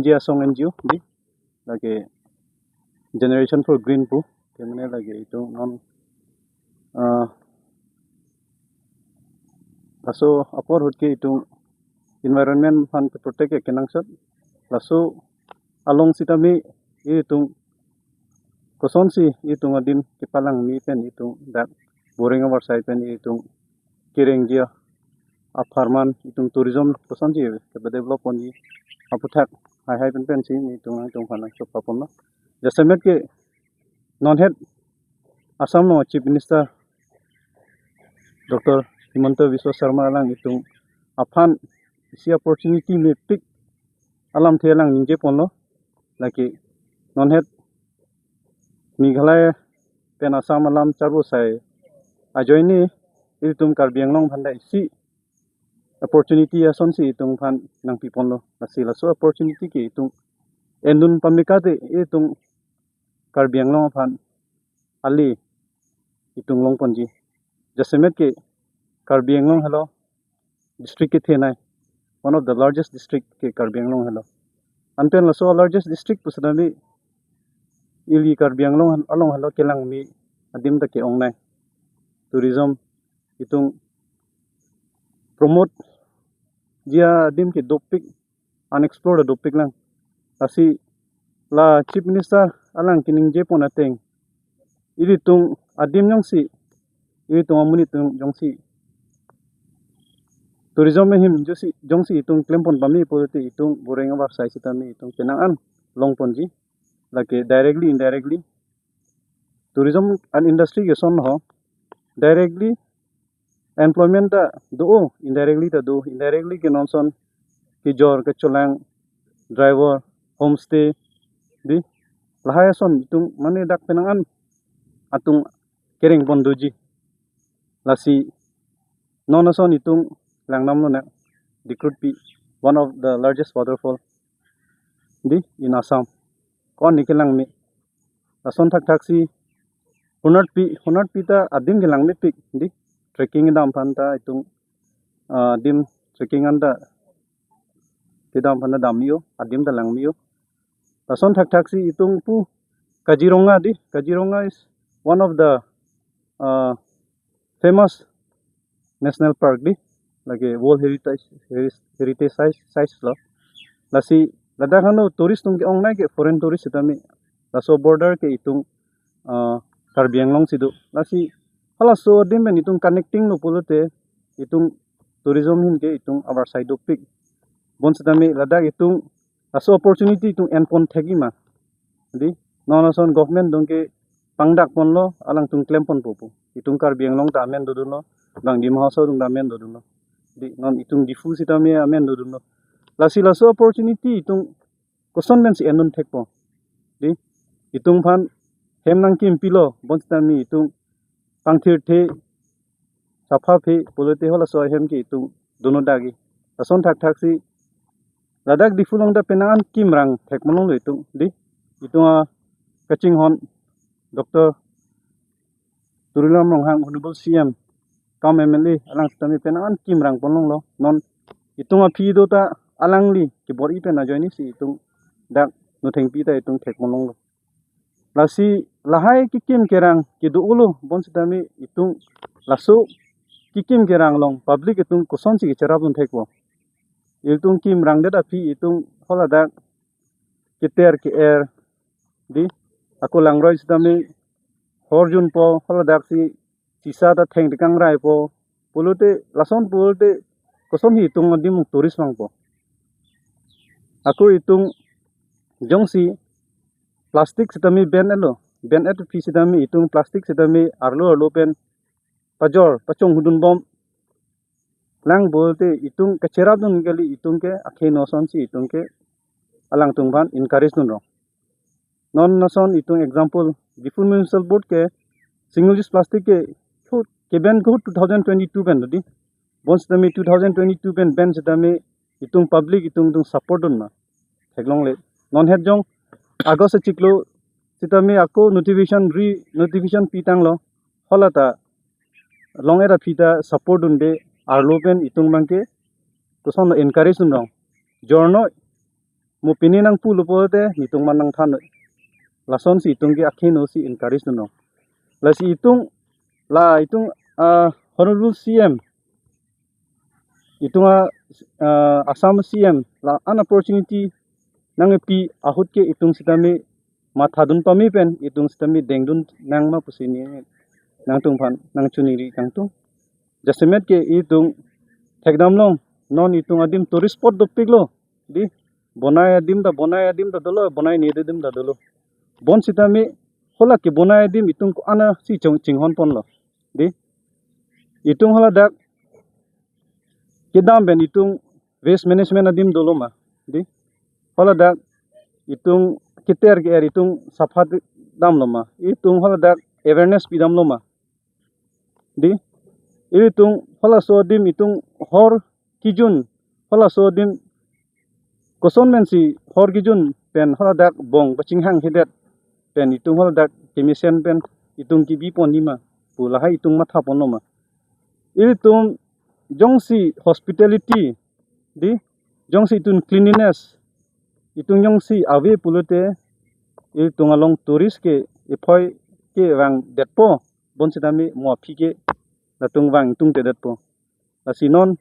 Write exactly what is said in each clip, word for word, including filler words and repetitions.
India asong N G O di, lake Generation for Green pu, temene lake itum non, ah, laso apor ahut ke itum environment aphan ke protect ke kenangsot, laso along sitame itum kosonsi itum adim kepalangme pen itum dak Boreng avarsai pen itum kereng dia apharman itum tourism kosonsi kedevelop ponji aputhak hai hai pen pensi itum itum aphan chopa ponlo. Jasemet ke non het Assam along Chief Minister Doctor Himanta Biswa Sarma alang itum aphan isi opportunity mepik alamthe alang ningje ponlo, lake non het Meghalaya pen Assam alam charbo sai ajoine itum Karbi Anglong aphan ta isi opportunity asonsi itum aphan nangpi ponlo. Lasi laso opportunity ke itum endun pameka te itum Karbi Anglong aphan ale itum long ponji. Jasemet ke Karbi Anglong helo district kethenei, one of the largest district ke Karbi Anglong helo. Anpen laso largest district pusitame ili Karbi Anglong along helo kelangme adim ta ke-ongnei. Tourism itum promote ji adim ke dopik, unexplored dopik lang. Lasi la Chief Minister alang keningje pon ateng, ilitum adim jongsi, ilitum amonit atum jongsi tourism ahin jongsi, jongsi itum klem pon pame pulote itum Boreng avarsai sitame itum penang an long ponji, lake directly indirectly tourism an industry ke ason ho, directly employment ta do, indirectly ta do. Indirectly ke non ason kejor kecholang, driver, homestay di, lahai ason itum mane dak penang an atum kereng pon doji. Lasi non ason itum langdamlo na, Dikrutpi, one of the largest waterfall di in Assam, ko-an ni kelangme. Lason thakthaksi Honatpi, Honatpi ta adim kelangmepik di, trekking dam aphan ta itum, ah, adim trekking an ta kedam aphan ta dam-o, adim ta langme-o. Lason thakthaksi itum pu Kaziranga di, Kaziranga is one of the, ah, famous national park di, lake World Heritage, Heri-, Heritage Site, Sites lo. Lasi ladak hano tourist atum ke-ongnei ke foreign tourist sitame, laso border ke itum, ah, Karbi Anglong si do. Lasi halaso adim pen itum connecting lo pulote itum tourism ahin ke itum avarsai dopik. Bonsitame ladak itum laso opportunity itum en pon thekji ma di, non ason government atum ke pangdak ponlo, alangtum klem ponpo pu. Itum Karbi Anglong ta amen dodunlo, bang Dima Hasao atum ta amen dodunlo di, non itum Diphu sitame amen dodunlo. Lasi laso opportunity itum koson pensi endun thekpo di, itum aphan hem nangkimpilo, bonsitame itum pangthirthe, saphaphe pulote halaso ahem ke itum dun-o dakji. Lason thakthaksi ladak Diphu along ta penang an kimrang thek malonglo itum di, itum akachinghon Doctor Tuliram Ronghang, Honorable C M cum M L A, alang sitame penang an kimrang pon longlo. Non itum aphi do ta alangli kebor-i pen ajoine si itum dak Nothengpi ta itum thek pon longlo. Lasi lahai kekim kerang kedo-o lo, bonsitame itum laso kekim kerang along public itum kosonsi kecherap dun thekpo. Itum kimrang det aphi itum haladak keter ke-er di, ako langroi sitame horjunpo, haladaksi sisa ta theng tekang raipo pulote, lason pulote koson hi itum adim tourist vangpo. Ako itum jongsi plastic sitame ban etlo, ban et aphi sitame itum plastic sitame arlo arlo pen pajor pachonghudun bom lang pulote itum kacherap dun kali, itum ke akhei no asonsi itum ke alangtum aphan encourage dun rong. Non ason itum example, Diphu Municipal Board ke single use plastic ke hu-, ke-ban ke two thousand twenty-two pen do di. Bonsitame two thousand twenty-two pen ban sitame itum public itum itum support dun ma theklongle. Non het jong August achiklo sitame ako notification, re notification pitanglo, hala ta long-et aphi ta support dunde, arlo pen itum abangke koson encourage dun rong. Jorno Mo pini nangpulo pulote netum man nangthan noi. Lasonsi itum ke akheno si encourage dunnon. Lasi itum, la itum, ah, Honorable C M, itum a, ah, Assam C M la an opportunity nangpi ahut ke itum sitame mathadun pame pen itum sitame dengdun nangma pusi ne nangtumphan nangchiningri kangtung. Jasemet ke itum thekdamlong, non itum adim tourist spot dopiklo, dei, bonai adim ta, bonai adim ta dolo, bonaine adim ta dolo. Bonsitame hala kebonai adim itum ko-an si ching-, chinghon ponlo, dei. Itum haladak kedam pen itum waste management adim dolo ma, dei. Haladak itum keter ke-er itum sapha damlo ma, itum haladak awareness pidamlo ma, dei. Itum halaso adim itum hor kejun, halaso adim koson pensi hor kejun pen haladak bong pachinghanghedet pen itum haladak kemesen pen itum kebi pon nima pu lahai itum matha ponlo ma. Itum jongsi hospitality, dei, jongsi itum cleanliness itum jongsi ave pulote itum along tourist ke iphoi kevangdetpo, bonsitame mo aphi ke latum vangtungtedetpo. Lasi non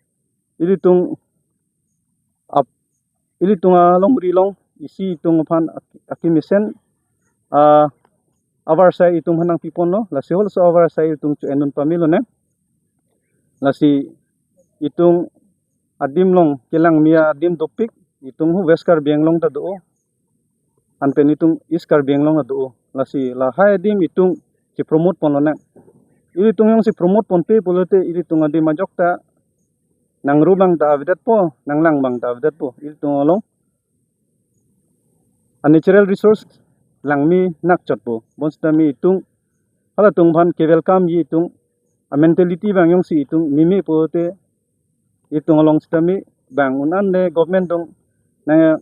ilitum ap-, ilitum alongri along isi itum aphan ak-, akemesen, ah, avarsai itum aphan nangpi ponlo, lasi halaso avarsai itum cho-endun pamelo ne. Lasi itum adim along kelangme adim dopik, itum hu West Karbi Anglong ta do, anpen itum East Karbi Anglong ta do. Lasi lahai adim itum si promote ponlo nang. Ilitum jongsi promote ponpe pulote ilitum adim ajok ta nangru abang ta avedetpo, nanglang abang ta avedetpo. Ilitum along a natural resource langme nakchotpo. Bonsitame itum halatum aphan ke-welcomeji itum a mentality abang jongsi itum meme pulote itum along sitame bang un-an le government atum nang,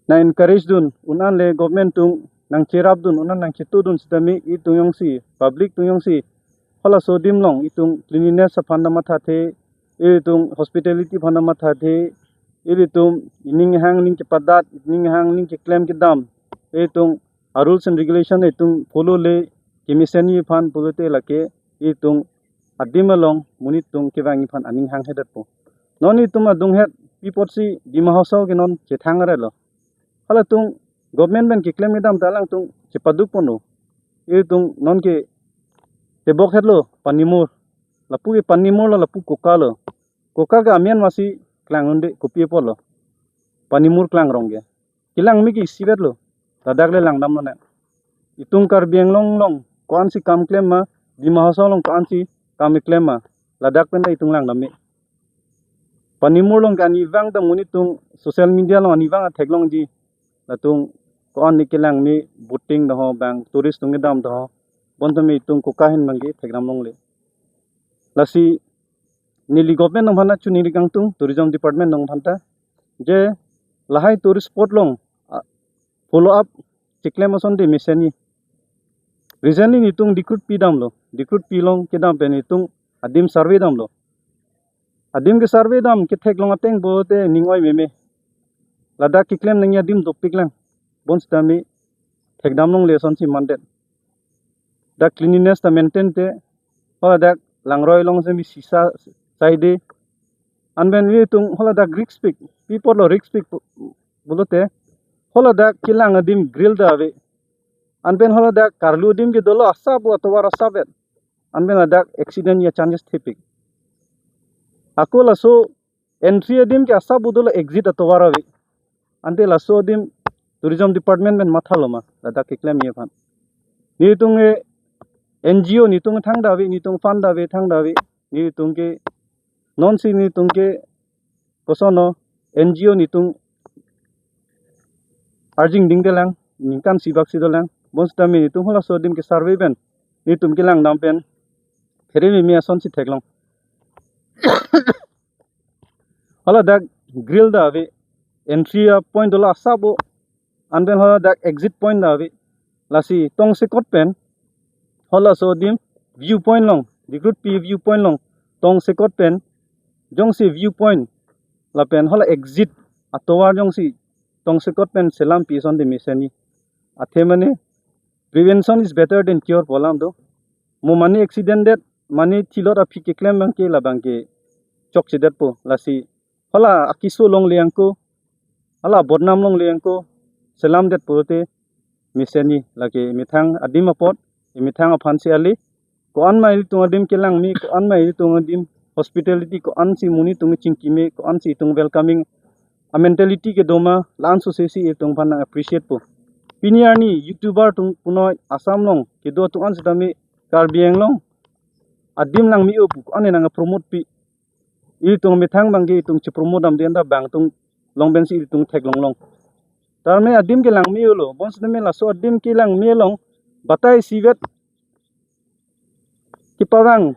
nang encourage dun, un-an le government atum nangcherapdun, un-an nangchetudun sitame itum jongsi, public atum jongsi halaso adim along itum cleanliness aphan ta mathathe, itum hospitality aphan ta mathathe, ilitum ining hang ning kepadat, ining hang ning keklem kedam, itum a rules and regulation itum follow le kemesenji aphan pulote lake itum adim along monit atum kevangji aphan aning hanghedet po. Non itum adunghet pi apotsi Dima Hasao ke non chethang arelo. Halatum government pen keklem kedam ta alangtum chepaduk ponlo. Itum non ke tebok hetlo Panimur. Lapu ke Panimur lo, lapu Koka lo. Koka ke amen masi klang unde kopi apotlo. Panimur klangrong ke. Kelangme ke isivet lo. Ladak le langdamlo ne. Itum Karbi Anglong along ko-ansi kam klem ma, Dima Hasao along ko-ansi kam keklem ma, ladak pen ta itum langdam me. Panimur along ke arnivang ta monit atum social media along arnivang ta theklongji. Latum ko-an ne kelangme boating do ho, bang tourist atum kedam do ho. Bonsitame itum Koka ahin abang ke thekdam longle. Lasi neli government atum aphan ta chiningri kangtung, tourism department atum aphan ta, je lahai tourist spot along, ah, follow up cheklem asonte mesenji. Recently netum Dikrutpi damlo, Dikrutpi along kedam pen netum adim survey damlo. Adim ke survey dam ketheklong ateng pulote ning oi meme. Ladak keklem nangji adim dopik lang. Bonsitame thekdam longle asonsi mandet. Dak cleanliness ta maintain te, haladak langroi along semi sisa saide. Anpen itum haladak risk pik, pi apotlo risk pik pu-, pulote, haladak kelang adim grill ta ave. Anpen haladak karlu adim ke dolo asap pu atovar asapvet. Anpen ladak accident a chances thepik. Ako laso entry adim ke asap pu dolo, exit atovar ave. Ante laso adim tourism department pen mathalo ma ladak keklemji aphan. Netum ke N G O netum thangta ave, netum fund ta ave, thangta ave. Netum ke nonsi netum ke koson no N G O netum arjing dingde lang, ningkan isi bak si dolang. Bonsitame netum halaso adim ke survey pen netum kelangdam pen phere meme asonsi theklong. Haladak grill ta ave, entry apoint dolo asap pu, anpen haladak exit point ta ave. Lasi tongsekot pen halaso adim view point along, Dikrutpi view point along tongsekot pen jongsi view point lapen hala exit atovar jongsi tongsekot pen selam pi ason de mesen ni. Athe mane prevention is better than cure pu alam do. Mo mane accident det, mane thilot aphi keklem abangke labangke chokchedetpo. Lasi hala akeso longle angko, hala bodnam longle angko, selam det pulote mesen ni. Lake methang adim apot, methang aphan si ali, ko-an ma ilitum adim kelang me, ko-an ma ilitum adim hospitality, ko-an si monit atum chingki me, ko-an si itum welcoming a mentality kedo ma, la-an sose si itum aphan nang appreciate po. Pini arni YouTuber atum punoi Assam along kedo atum an sitame Karbi Anglong adim lang me-o pu ko-an nang promote pi. Itum methang abangke itum chepromote damde anta bang atum along pensi itum theklong long. Tame adim kelang me-o lo, bonsitame laso adim kelang me along batai isivet kepavang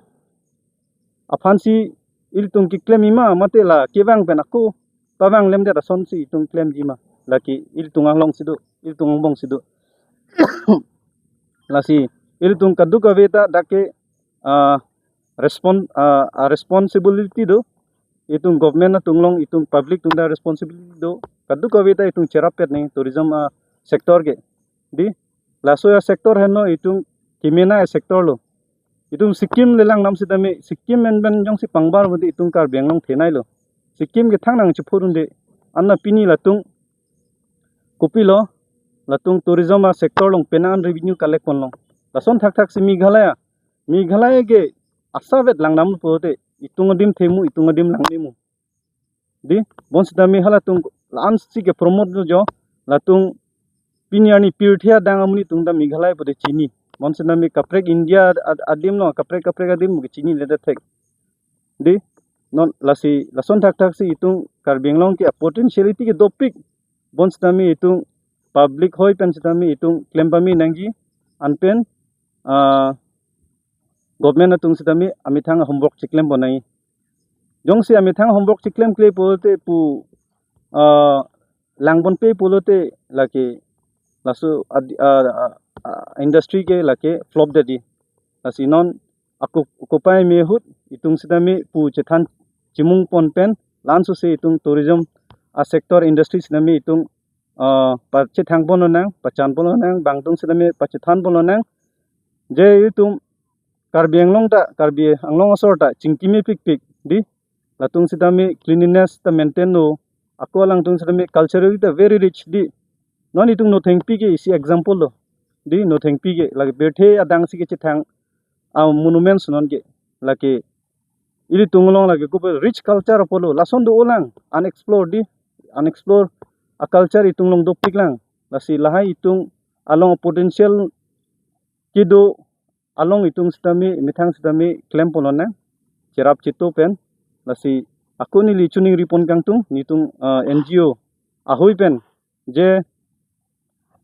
aphan si ilitum keklem-i ma, mate la kevang pen ako pavang lemdet ason si itum klemji ma. Lake ilitum along si do, ilitum angbong si do. Lasi ilitum kadokave ta dak ke, ah, respon-, ah, ah, responsibility do. Itum government atum along, itum public atum ta responsibility do. Kadokave ta itum cherap pet ne tourism, ah, sector ke. Di, laso a-sector henlo itum kemena a-sector lo. Itum Sikkim le lang nam sitame, Sikkim men pen jongsi pangbar mati itum Karbi Anglong thenei lo. Sikkim ke thang nang chepurun de. Anna pini latum kopilo, latum tourism a-sector along penang revenue collect ponlong. Lason thakthak si Meghalaya, Meghalaya ke asavet lang nam pulote itum adim themu, itum adim lang memu. Di, bonsitame halatum la-an si kepromote jo, latum pini arni pirthe adang amonit atum ta Meghalaya pu de chini. Bonsitame kaprek India ad-, adim lo, kaprek kaprek adim ke chinine det thek. Di, non lasi lason thakthak si itum Karbi Anglong ke a-potentiality ke dopik. Bonsitame itum public hoi pen sitame itum klem pame nangji, anpen, ah, government atum sitame amethang homework cheklem pon nangji. Jongsi amethang homework cheklemkle pulote pu, ah, lang ponpe pulote lake laso ad-, ah, ah, ah, industry ke lake flop det di. Lasi non ako kopai me ahut itum sitame pu chethan chimung pon pen la-an sose itum tourism a-sector industry sitame itum, ah, pachethang pon lonang, pachan pon lonang, bang atum sitame pachethan pon lonang. Je itum Karbi Anglong ta, Karbi Anglong asor ta chingki mepikpik di. Latum sitame cleanliness ta maintain lo. Ako alangtum sitame culturally ta very rich di. Non itum Nothengpi ke isi example lo. Di, Nothengpi ke lake pirthe adang si kechethang a-monuments non ke. Lake ilitum along lake kopi rich culture apotlo. Lason do-olang unexplored di, unexplored a-culture itum along dopik lang. Lasi lahai itum along potential kedo along itum sitame, methang sitame klem pon lonang, cherap cheto pen. Lasi ako neli choningri pon kangtung, netum, ah, N G O ahoi pen je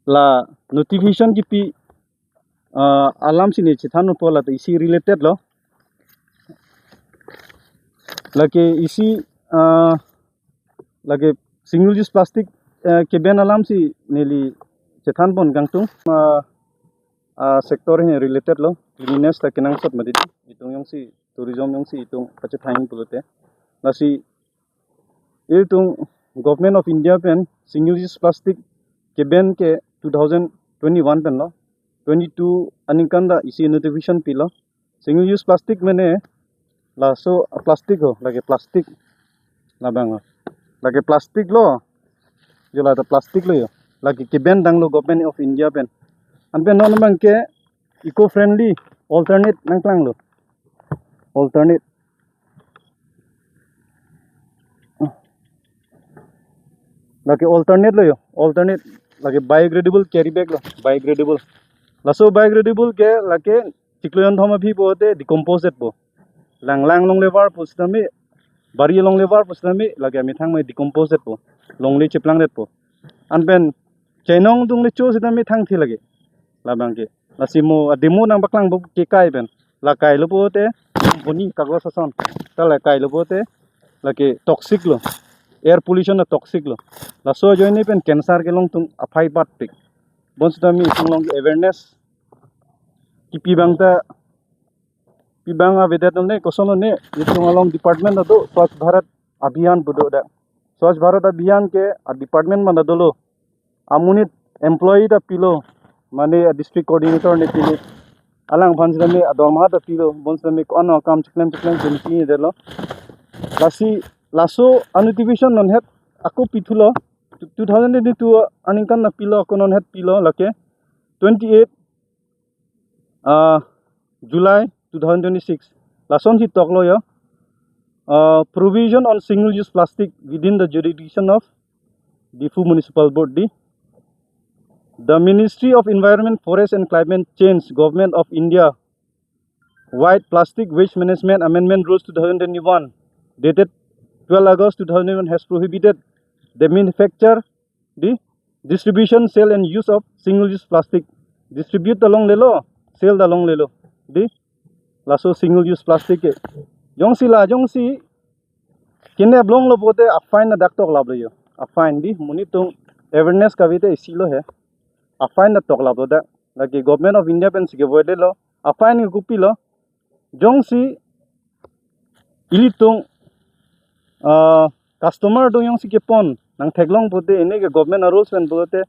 la notification kipi, ah, alam si ne chethanpo, la ta isi related lo. Lake isi, ah, lake single use plastic, eh, ke-ban alam si neli chethan pon kangtung. Ah, ah, sector he related lo, cleanliness ta kenangsot mati di. Itum jongsi tourism jongsi itum pachethan pulote. Lasi itum Government of India pen single use plastic ke-ban ke two thousand twenty-one pen lo. Twenty-two aningkan ta isi notification pilo. Single use plastic mane laso plastic ho, lake plastic labang ho. Lake plastic lo. Jo la ta plastic lo jo. Lake ke-ban tanglo Government of India pen. Anpen non abangke eco-friendly alternate nangklanglo. Alternate. Lake alternate lo jo. Alternate. Lake biodegradable carry bag lo. Biodegradable. Laso biodegradable ke lake chiklo jonthom aphi pulote decompose detpo. Langlang along levar pusitame, bari along levar pusitame, lake amethang mai decompose detpo. Longle cheplang detpo. Anpen chainong dungle cho sitame thangthe lake. Labangke. Lasi mo ademo nangpaklang bo kekai pen. La kailo pulote, boni kagos ason. Ta la kailo pulote, lake toxic lo. Air pollution a-toxic lo. Laso ajoine pen cancer kelong atum aphai patpik. Bonsitame itum along awareness kipi abang ta, pi abang avedet ne, koson ne, itum along department ta do, Swachh Bharat Abhiyan pu do dak. Swachh Bharat Abhiyan ke a department mana dolo, amonit employee ta pilo, mane a district coordinator ne pilo, alangphan sitame adormaha ta pilo, bonsitame ko-an akam chiklem chiklem sitame pidetlo. Lasi laso a notification nonhet ako pithulo, two thousand twenty-two aningkan na pilo, ako nonhet pilo, lake twenty-eight uh, July two thousand twenty-six. Lasonsi toklo ya. Uh, provision on single-use plastic within the jurisdiction of Diphu Municipal Board, di. The Ministry of Environment, Forest and Climate Change, Government of India, White Plastic Waste Management Amendment Rules two thousand twenty-one, dated twelve August two thousand twenty-one, has prohibited the manufacture, di, distribution, sale and use of single use plastic. Distribute ta longlelo, sale ta longlelo, di, laso single use plastic ke. Jongsi la, jongsi kene ablong lo pote a fine na dak toklaplo yo. A fine, di, monit atum awareness kave te isi lo he. A fine na toklaplo dak. Lake Government of India pensi ke void lo. A fine ke kopilo. Jongsi ilitum, ah, customer atum jongsi kepon nangtheklong pote, ene ke government a rules pen pote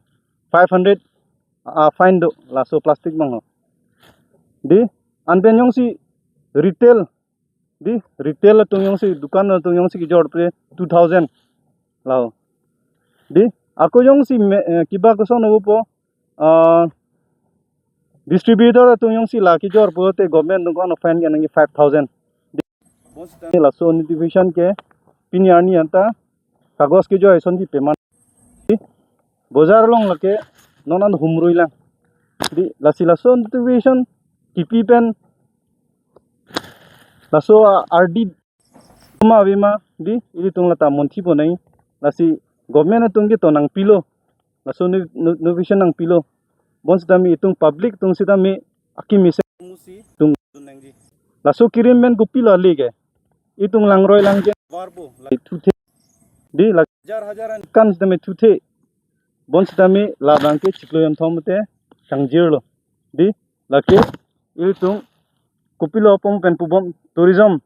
five hundred, ah, fine do laso plastic abang ho. Di, anpen jongsi retail, di, retail atum jongsi, dukan atum jongsi kejor pote two thousand laho. Di, ako jongsi me, eh, kiba koson opo, ah, distributor atum jongsi la kejor pote government atum ko-an fine kenangji five thousand. Di, laso notification ke pini arni anta kagos kejoi asonsi pemang. Di, bojar along lake non an humrui lang. Di, lasi laso notification kipi pen laso a ardi ma avema, di, ilitum lata monthi ponai. Lasi government atum ke to nangpilo, laso nu-, nu-, notification nangpilo. Bonsitame itum public atum sitame akimi se musi tung nangji. Laso kirim pen kopilo ale ke. Itum langroi lang ke varbo, la thuthe. Di, la hajar hajar an kan sitame thuthe. Bonsitame labang ke chiklo jonthom te kangjirlo. Di, lake ilitum kopilo pom pen pubom, tourism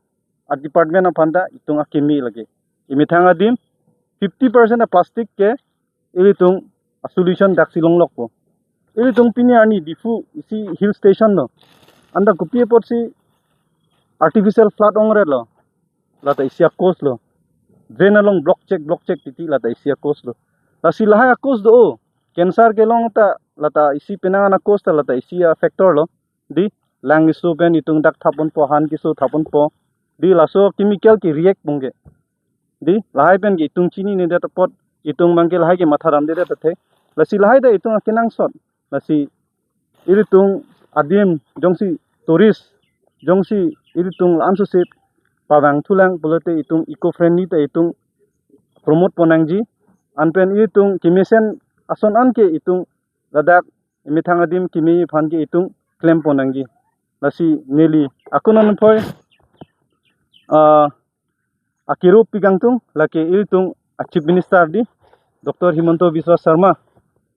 a department aphan ta itum akimi lake. Imethang adim fifty percent a plastic ke ilitum a solution daksi longlokpo. Ilitum pini arni Diphu isi hill station lo. Anta kopi apotsi artificial flood ongretlo. Lata isi a cause lo. Drain along block check, block check titi lata isi a cause lo. Lasi lahai a cause do. Cancer kelong ta lata isi penang an a cause ta lata isi a factor lo. Di, lang keso pen itum dak thapponpo, han keso thapponpo. Di, laso chemical ke react abang ke. Di, lahai pen ke itum chininedet apot, itum abang ke lahai ke mathadamdedet athe. Lasi lahai ta itum akenangsot. Lasi ilitum adim jongsi tourist, jongsi ilitum la-an sose pavang thulang pulote itum eco friendly ta itum promote pon nangji. Anpen ilitum kemesen ason an ke itum ladak imethang adim kimi aphan ke itum klem pon nangji. Lasi neli ako non phoi, ah, akirup pi kangtung, lake ilitum a Chief Minister di, Doctor Himanta Biswa Sarma,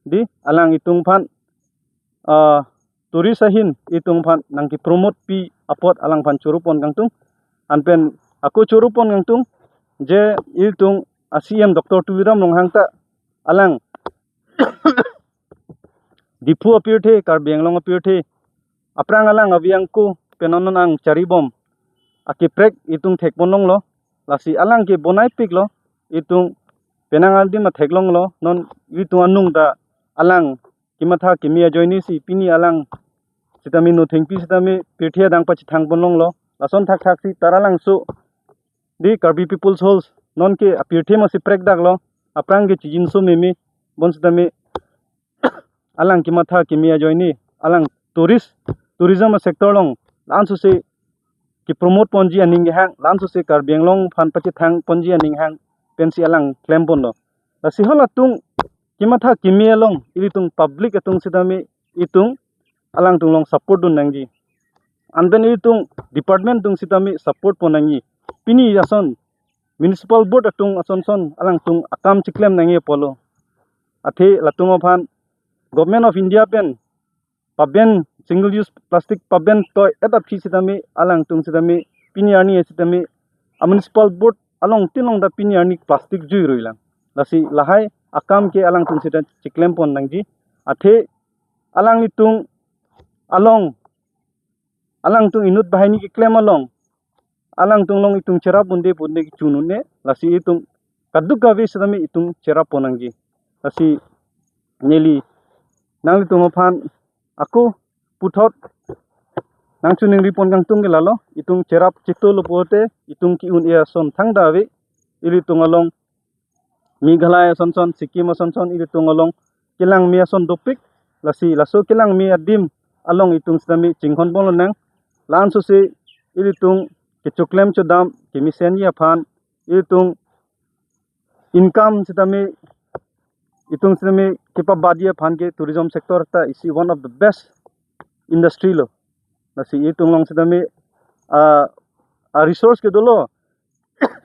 di, alang itum aphan, ah, tourist ahin itum aphan nangke promote pi apot alangphan choro pon kangtung. Anpen ako choro pon kangtung je ilitum a C M Doctor Tuliram Ronghang ta alang Diphu apirthe, Karbi Anglong apirthe, aphrang alang avi angko pen non an charibom akaprek itum thekpon longlo. Lasi alang ke bonaipiklo, itum penang adim atheklonglo. Non itum anung ta alang kematha keme ajoine si pini alang sitame nothengpi sitame pirthe adang pachethang pon longlo. Lason thakthak si Taralangso di Karbi People's Halls non ke apirthe masi prekdaklo, aphrang ke chijinso meme, bonsitame alang kematha keme ajoine alang tourist, tourism sector along la-an sose ke promote ponji aning kehang, la-an sose Karbi Anglong aphan pachethang ponji aning hang pensi alang klem ponlo. Lasi halatum kematha keme along ilitum public atum sitame itum alangtum along support dun nangji. Anpen ilitum department atum sitame support pon nangji. Pini ason municipal board atum ason son alangtum akam chiklem nangji apotlo. Athe latum aphan Government of India pen paben, single use plastic paben toi et aphi sitame alangtum sitame pini arni sitame a municipal board along tin long ta pini arni plastic jui rui lang. Lasi lahai akam ke alangtum seta chiklem pon nangji. Athe alanglitum along, alangtum inut banghini keklem along, alangtum along itum cherap un-e pu un-e kechun un-e, lasi itum kadokave sitame itum cherap pon nangji. Lasi neli nanglitum aphan ako puthot nangchiningri pon kangtung ke lalo, itum cherap chetolo pulote itum ke-un-e ason thangta ave. Ilitum along Meghalaya ason son, Sikkim ason son, ilitum along kelangme ason dopik. Lasi laso kelangme adim along itum sitame chinghon pon lonang. La-an sose ilitum kechoklem chodam kemesenji aphan, ilitum income sitame, itum sitame kepabatji aphan ke tourism sector ta isi one of the best industry lo. Lasi itum along sitame, ah, ah, resource ke dolo.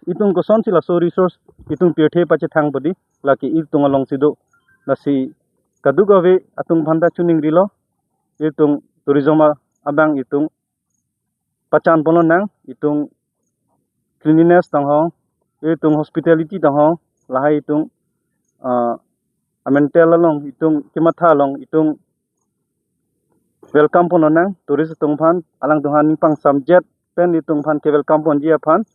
Itum kosonsi laso resource itum pirthe pachethang padi, lake itum alongsi do. Lasi kadokave atum aphanta chiningrilo, itum tourism a-, abang itum pachan pon lonang, itum cleanliness tang ho, itum hospitality tang ho, lahai itum, ah, amentel along, itum kematha along, itum welcome pon lonang, tourist atum aphan, alangtum aphan ning pangsamjet pen itum aphan ke-welcome ponji aphan.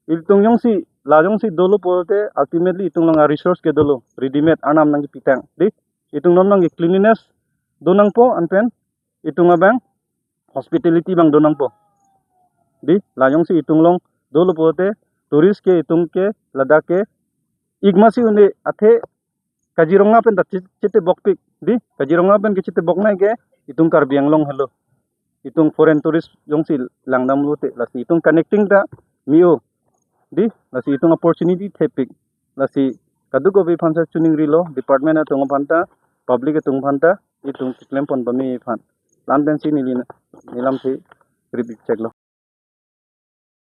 Itum jongsi, la jongsi dolo pulote ultimately itum along a-resource ke dolo, readymade arnam nangkepitang, di. Itum along nangke cleanliness do nangpo, anpen itum abang hospitality abang do nangpo. Di, la jongsi itum along dolo pulote tourist ke itum ke ladak ke ik masi un-e, athe Kaziranga pen ta che-, chetebokpik. Di, Kaziranga pen kecheteboknei ke itum Karbi Anglong helo. Itum foreign tourist jongsi langdamlote, lasi itum connecting ta me-o. Di, lasi itum opportunity thepik. Lasi kadokave aphansi chiningrilo, department atum aphanta, public atum aphanta, itum keklem pon pame aphan. La-an pensi neli na-, nelamsi rip-ik cheklo.